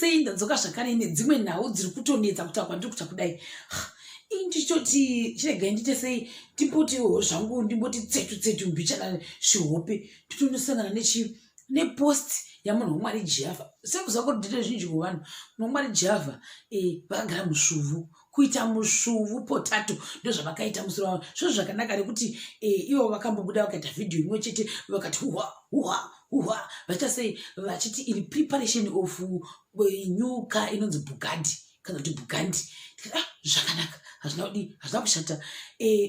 Sei ndadzoka zvakare nedzimwe nhau dziri kutonetsa kutaura kwandiri kuita kudai. Ini ndichitoti chiregai ndiite sei, ndimbotiwo zvangu ndimboti tsetu tsetu mbichana zvihope, titonosangana nechi nepost yamunhu wamwari Java. Sekuziva kuti ndite zhinji kuvanhu, munhu wamwari Java vakagara musvuvu, kuita musvuvu potato ndozvavakaita musoro wavo. Zvozvo zvakanaka nekuti ivo vakambobuda vakaita vhidhiyo imwe chete vakati huhwa huhwa huhwa, vachiita sei, vachiti iri preparation of new car inonzi Bugatti kana kuti Bugandi. Ah, zvakanaka, hazvina kudii, hazvina kushata.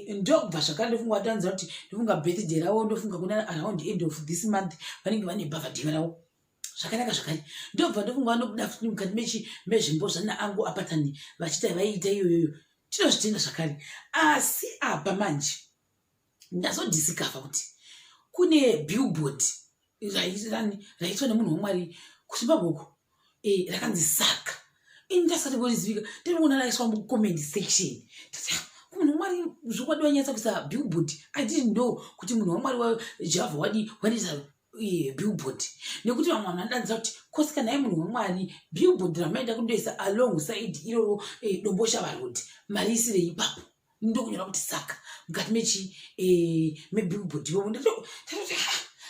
Ndobva zvakare ndofunga vatanzira kuti ndofunga birthday ravo, ndofunga kuna around end of this month vanenge vane bhavhadhi ravo. Zvakanaka zvakare. Ndobva ndofunga vanobuda futi mukati mechi mezvimbo zvana angu apatani vachiita vaiita iyoyoyo, tinozvitenda zvakare. Asi apa manje ndazodiscover kuti kune billboard raitwa nemunhu wamwari kuZimbabwe uko, rakanzi saka. Ini ndasati kurizivika, ndinoona raiswa mucomment section. Tati munhu wamwari zvokwadi wanyatsa kuisa billboard. I didn't know kuti munhu wamwari waJava wadi wanoisa billboard, nekuti vamwe vanhu vanodanzira kuti kosi nai munhu wamwari, billboard ramaenda kundoisa alongside iroro Domboshava Road, mariisirei ipapo? Ndokunyora kuti saka mukati mechi mebillboard ivovo. Ndatoti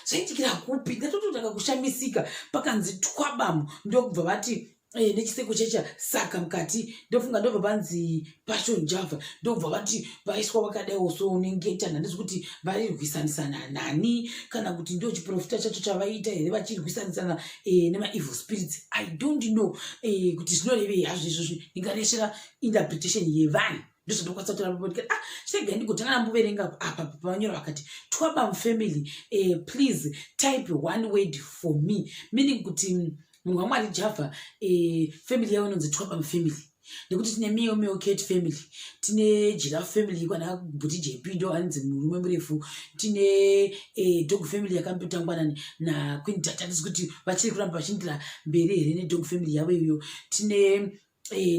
zvaitikira kupi? Ndatototanga kushamisika pakanzi twabamu, ndokubva vati nechiseko checha saka mukati. Ndofunga ndobva panzi Passion Java, ndobva vati vaiswa vakadaiwo so nengetani. Handisi kuti vairwisanisana nani kana kuti ndo chiprofita chacho chavaita here, vachirwisanisana nemaevil spirits. I don't know kuti zvinorevei hazvo izvozvo. Ndingaresvera interpretation yevanhu, ndozvandokwanisa kutora papo. Ah, chiregai ndigotanga ndamboverenga apa pavanyora vakati, "Twabam family, please type one word for me," meaning kuti munhu wamwari Java, family yavo inonzi Twabam family, nekuti tine Meow Meow Cat family, tine Giraffe family kwana Bhuti JP, ndo anonzi murume murefu, tine dog family yakambotangwa naQueen Tatatisi, kuti vachiri kuramba vachiindira mberi here nedog family yavo iyoyo. Tine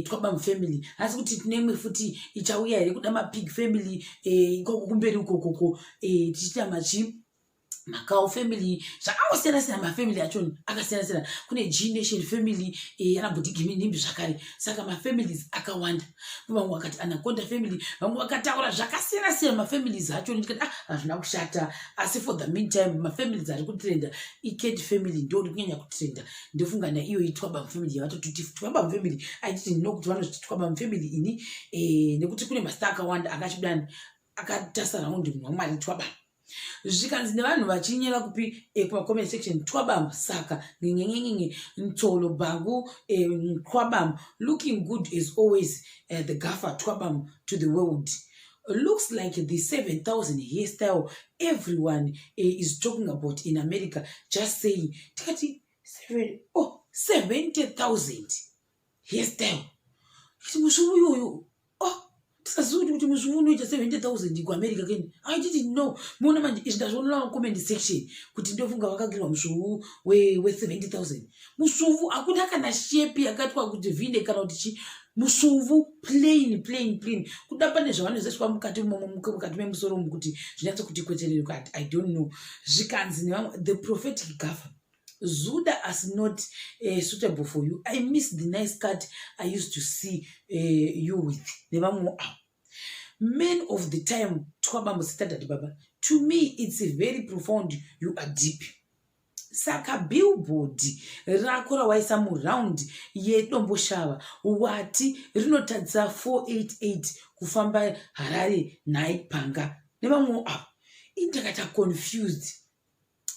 Twabam family, asi kuti tine imwe futi ichauya here, kuda mapig family ikoko kumberi ukokoko, tichiita machi macow family, zvakangosiyana siyana. Mafamily achoni akasiyana siyana. Kune G Nation family yanabhuti Giminimbi zvakare. Saka mafamilies akawanda. Vamwe vakati Anaconda family, vamwe vakataura zvakasiyana siyana mafamilies achoni. Ndikati, ah, hazvina kushata, asi for the meantime mafamilies ari kutrenda icat family, ndo ri kunyanya kutrenda. Ndofunga naiyo iTwabam family yavatototi Twabam family. Aititi ndinokuti vanozviti Twabam family ini, nekuti kune masita akawanda akachidani akatasa raundi munhu wamwari Twabam. Zvikanzi nevanhu vachinyera kupi? Kumacomment section, Twabam saka ngengengenenge ntsolo bhangu, Twabam looking good as always, the gaffer Twabam to the world. Looks like the 7000 hairstyle everyone is talking about in America. Just saying. Tikati oh, 70,000 hairstyle. Kuti musvuvu iyoyo, oh, tisazivi kuti musvuvu unoita 70,000 kuAmerica keni. I didn't know. Muona manje, izvi ndazvionera comment section, kuti ndofunga vakagirwa musvuvu we70,000. Musvuvu hakuna kana shape yakaitwa kuti vhine kana kuti chi, musvuvu plain plain plain. Kuda pane zvavanozoiswa mukati, mukati memusoro umu, kuti zvinyatso kuti kweterereka. I don't know. Zvikanzi nevamwe, "The prophetic gaffer zuda as not suitable for you. I miss the nice cut I used to see you with." Nevamwe avo, "Man of the time, Twabambo standard baba. To me it's very profound. You are deep. Saka billboard rako rawaisa muround yeDomboshava wati rinotadzisa 488 kufamba Harare nhai panga?" Nevamwewo avo. Ini ndakaita confused.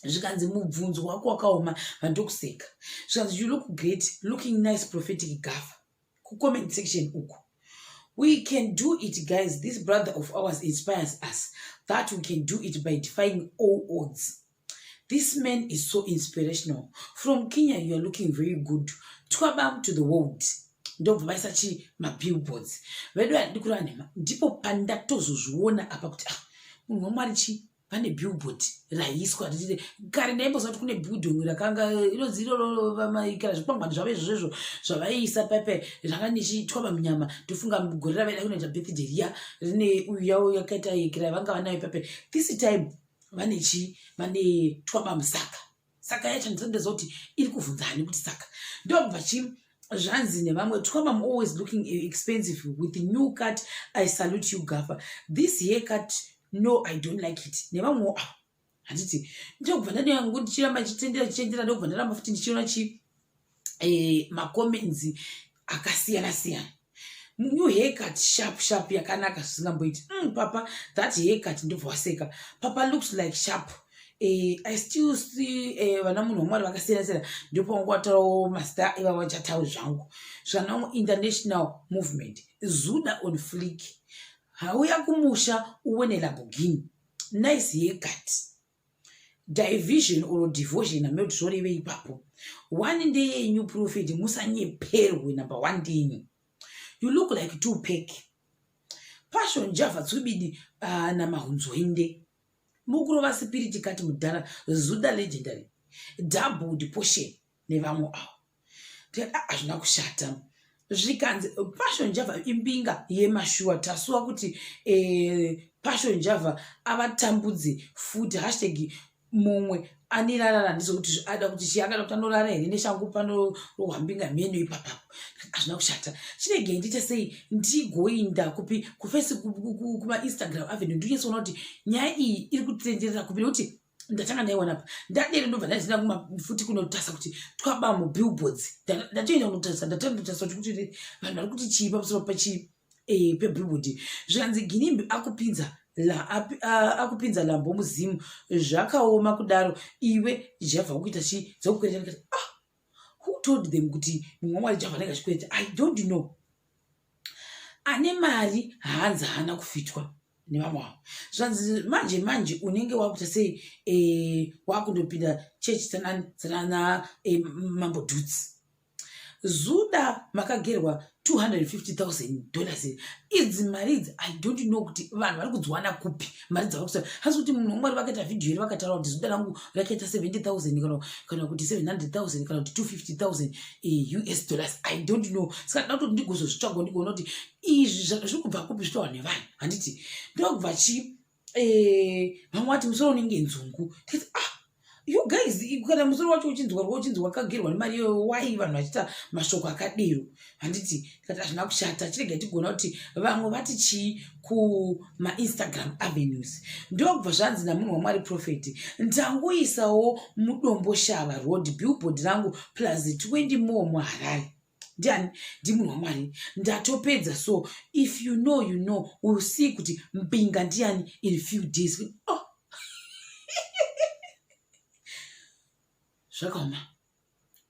Zvikanzi, "Mubvunzo wako wakaoma." Vandokuseka. Zvikanzi, "You look great, looking nice, prophetic gaffer." Kucomment section uku, "We can do it, guys. This brother of ours inspires us that we can do it by defying all odds. This man is so inspirational. From Kenya. You are looking very good. Twabam to the world." Ndobva vaisa chi mabillboards vedu. Handidi kureva nhema, ndipo pandatozozviona apa kuti, ah, munhu wamwari chi pane billboard raiswa. Kare ndaimboziva kuti kune building rakanga inonzi iroro kana zvikwangwani zvavo izvozvo izvo zvavaiisa pepe zvanga nechitwaba munyama. Ndofunga gore ravaida kunoita birthday riya rine uyu yavo yakaita yekira vanga vanayo pepe. This time vane chi, vane Twaba musaka. Saka yacho ndisandeza kuti iri kuvhunza hani kuti saka. Ndobva chi Zvanzi nevamwe, Twabam always looking expensive with new cut. I salute you, Gafa. This haircut, no, I don't like it. Nevamwewo ava, handiti? Ndokubva ndadiyangu ndichiramba ndichitendera, ndichitendera, ndokubva ndaramba futi ndichiona chi macomments akasiyana siyana. New haircut, sharp sharp, yakanaka zvisingamboiti. Papa, that haircut, ndobva waseka. Papa looks like sharp. I still see vana munhu wamwari vakasiyana siyana. Ndopangwatawo mazita ivava vachatauri zvangu zvana international movement, zuda on flick, hauya kumusha uone Lamborghini, nice haircut, division or devotion, amekuti zvoreve ipapo. One ndeyenyu, prophet, musanyeperwe. Number one ndeyenyu. You look like two pack. Passion Java tsubidi namahunzwende mukurova spirit kati mudhara zuda legendary, double portion nevamwe avo. Tikati, ah, hazvina kushata. Zvikanzi Passion Java imbinga yemashuwa. Tasuwa kuti Passion Java avatambudze futi. Hashtag mumwe anirarara ndezvekuti ada kuti chii, akada kuti anorara here neshangu panorohwa mbinga mheno ipapapo. Hazvina kushata. Chiregei ndiite sei, ndigoinda kupi, kuface, kumaInstagram avenue, ndinyatsoona kuti nyaya iyi iri kutenderera kupi, nekuti ndatanga ndaiwana pa ndadere. Ndobva ndazoenda futi kunotarisa kuti Twabam billboards. Ndatoenda kunotarisa, ndatoenda kuti vanhu vari kuti chii pamusoro pachii pebillboard. Zvikanzi Ginimbi akupinza la, akupinza lambo muzimu, zvakaoma kudaro. Iwe Java kuita chii dzokukwereta? Ndikati, ah, who told them kuti mumwe wamwari Java anenge achikwereta? I don't know. Ane mari haanzi haana kufitwa nevamwe avo. Zvanzi manje manje unenge wakuita sei, wakundopinda chechi tsanana Mambo Dhutsi. Zuda makagerwa $250,000. Idzi mari idzi, I don't know kuti vanhu vari kudziwana kupi mari dzavari kusa. Hasi kuti munhu wamwari vakaita vhidhiyo here, vakataura kuti zuda rangu rakaita 70,000 kana kuti 700,000 kana kuti 250,000 US dollars? I don't know. Saka ndida kuti ndigozozvitsvago, ndigoona kuti izvi zviri kubva kupi, zvitaura nevanhu, handiti? Ndokubva chi vamwe vati musoro unenge nzungu. Tikati, ah, you guys, kana musoro wacho uchinzwa rwo uchinzi wakagerwa nemari iyoyo, wai vanhu vachiita mashoko akadero, handiti? Tikati hazvina kushata. Chirega tigona kuti vamwe vati chii kumaInstagram avenues. Ndokubva zvanzi namunhu wamwari prophet, ndangoisawo muDomboshava Road billboard rangu plus 20 more muHarare. Ndiani? Ndimunhu wamwari. Ndatopedza. So if you know, you know. Will see kuti mbinga ndiani in few days. Oh, zvakaoma.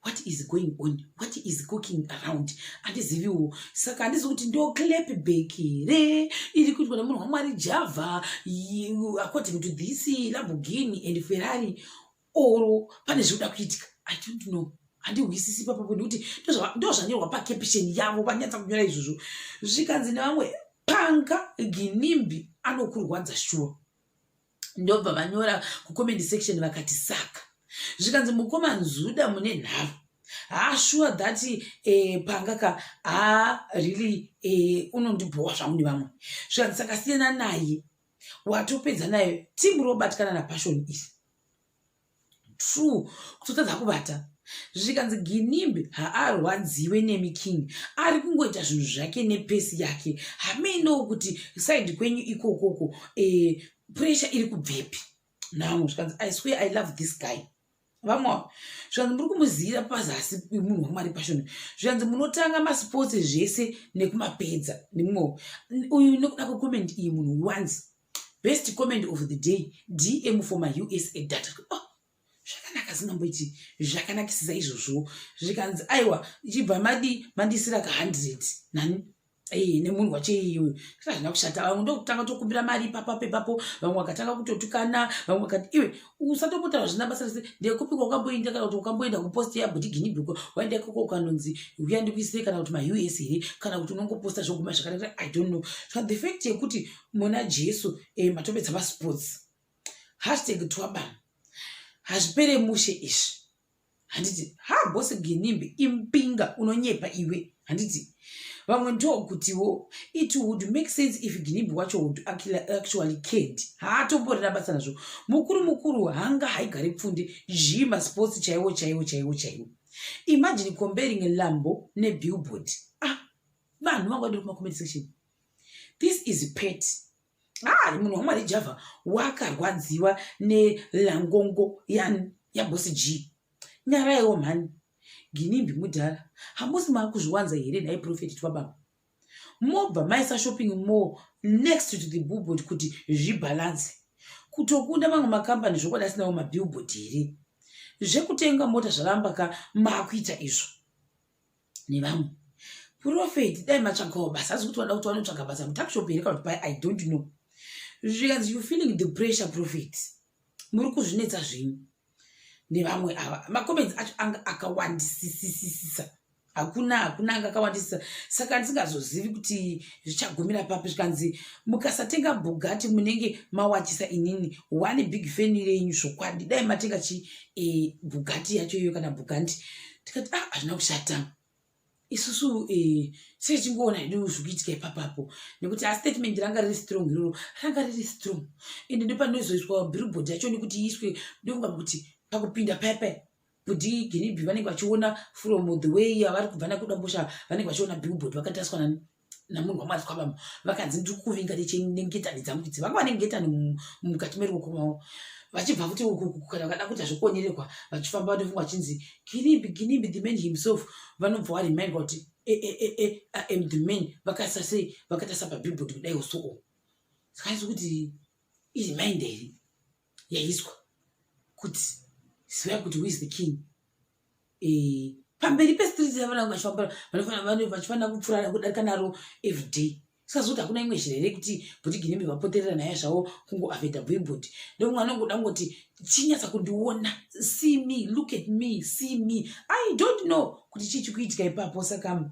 What is going on? What is cooking around? Handiziviwo. Saka handizi kuti ndo clap back here iri kuitwa nemunhu wamwari Java according to this Lamborghini and Ferrari, or pane zviri kuda kuitika? I don't know. Handihwisisi papapo, nekuti ndo zvanyorwa pacaption yavo, vanyatsa kunyora izvozvo. Zvikanzi nevamwe, panga Ginimbi anokurwadza shuwa. Ndobva vanyora kucomment section vakati saka zvikanzi mukoma Nzuda mune nharo. Haa, sure that panga ka, haa, really, unondibhowa zvangu nevamwe. Zvikanzi saka siyana naye, watopedza nayo timu robatikana naPassion iri. True, kutotadza kubata. Zvikanzi Ginimbi haarwadziwe nemi king, ari kungoita zvinhu zvake nepesi yake. Hameno kuti side kwenyu ikokoko pressure iri kubvepi namo. Zvikanzi, I swear I love this guy. Vamwe zvikanzi muri kumuziyira pazasi munhu wamwari Passion. Zvikanzi munotanga masports zvese nekumapedza nemumwewo uyu. Nekuda kwecomment iyi, munhu once best comment of the day, DM for my USA data. Oh, zvakanaka zingamboiti, zvakanakisisa izvozvo. Zvikanzi aiwa, ichibva madi mandisira ka100 nani nemunhu wacho iyoyo. Hazvina kushata. Vamwe ndokutanga tokumbira mari ipapapo ipapo. Vamwe vakatanga kutotukana. Vamwe vakati, iwe usatopotaura zvina basa rese, ndekupi kwawakamboenda? Kana kuti wakamboenda kupost yabhuti Ginibhuko, waenda ikoko ukanonzi uya ndikuisire kana kuti maUS here, kana kuti unongoposta zvoguma zvakanaka? I don't know. So the fact yekuti muna Jesu matopedza masports, #Twabam, hazvipere mushe izvi, handiti? Ha, boss Ginimbi impinga, unonyepa iwe, handiti? Vamwe ndokutiwo, it would make sense if Ginimbi wacho would actually cared. Haatomborina basa nazvo. Mukuru mukuru hanga haigari pfunde. G masports chaiwo chaiwo chaiwo chaiwo. Imagine comparing Lambo nebillboard. Ah, vanhu vanga vadiri kumacomment section. This is pet. Ah, munhu waMwari Java wakarwadziwa nelangongo yaBoss G. Nyaraiwo mhani. Ginimbi mudhara. Hamusi maakuzviwanza here nhai Prophet Twababa? Mobva maisa shopping mall next to the billboard kuti zvibalance. Kutokunda mamwe makambani zvokwadi asinawo mabillboard here? Zvekutenga mota zvaramba ka maakuita izvo nevamwe. Prophet dai matsvagawo basa asi kuti vada kuti vanotsvaga basa mutuckshop here kana kuti pai, I don't know. Zvikanzi you feeling the pressure, Prophet. Muri kuzvinetsa zvenyu nevamwe ava. Macomments acho anga akawandisisisisa, hakuna anga akawandisisa, saka ndisingazozivi kuti zvichagumira papi. Zvikanzi mukasatenga Bugatti munenge mawachisa inini one big fan renyu. Zvokwadi dai matenga chi Bugatti yacho iyoyo kana Bugatti. Tikati ah, hazvina kushata isusu sechingoona hedu zvikuitika ipapapo, nekuti astatement ranga riri strong iroro, ranga riri strong. Ende ndopanozoiswa billboard yacho, nekuti iiswe ndofunga kuti pakupinda paya paya bhudhi Ginimbi vanenge vachiona from the way yavari kubva nakuDambosha, vanenge vachiona billboard vakatariswa nani namunhu waMwari Twabama. Vakanzi ndiri kuvinga nengetani dzangu idzi. Vanga vane ngetani mukati meruoko mavo vachibva futi uku. Kana vakada kuita zvekuonerekwa vachifamba, vanofunga vachinzi Ginimbi, Ginimbi the man himself. Vanobva varemindwa kuti e, e, e, e, I am the man. Vakaisa sei? Vakatarisa pabillboard kudai soo. Saka kuti ireminder here yaiswa kuti zivai kuti who is the king pamberi pestreet yavanenge vachifamba, vachifanira kupfuura kudarika naro everyday. Sikazi kuti hakuna imwe zhira here kuti bhuti Ginimbi vapoterera naye zvavo kungoavoida billboard? Ndomwe anongoda kungoti chinyatsa kundiona, see me, look at me, see me. I don't know kuti chii chikuitika ipapo. Saka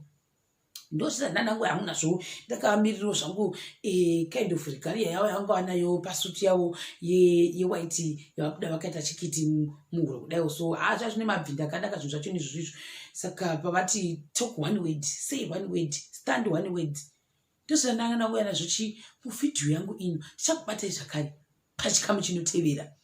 ndosina hangu nazvo, ndakamiriro zvangu kind of regalia yavo yavanga vanayo pasuti yavo yewhite yavabuda vakaita chikiti muhuro kudaiwo. So ha, zvazvine mabvinda akanaka zvinhu zvacho nezvozvo izvo. Saka pavati talk one word, say one word, stand one word, ndozvandanga ndangouya nazvo chi muvhidhiyo yangu ino. Tichakubatai zvakare pachikamu chinotevera.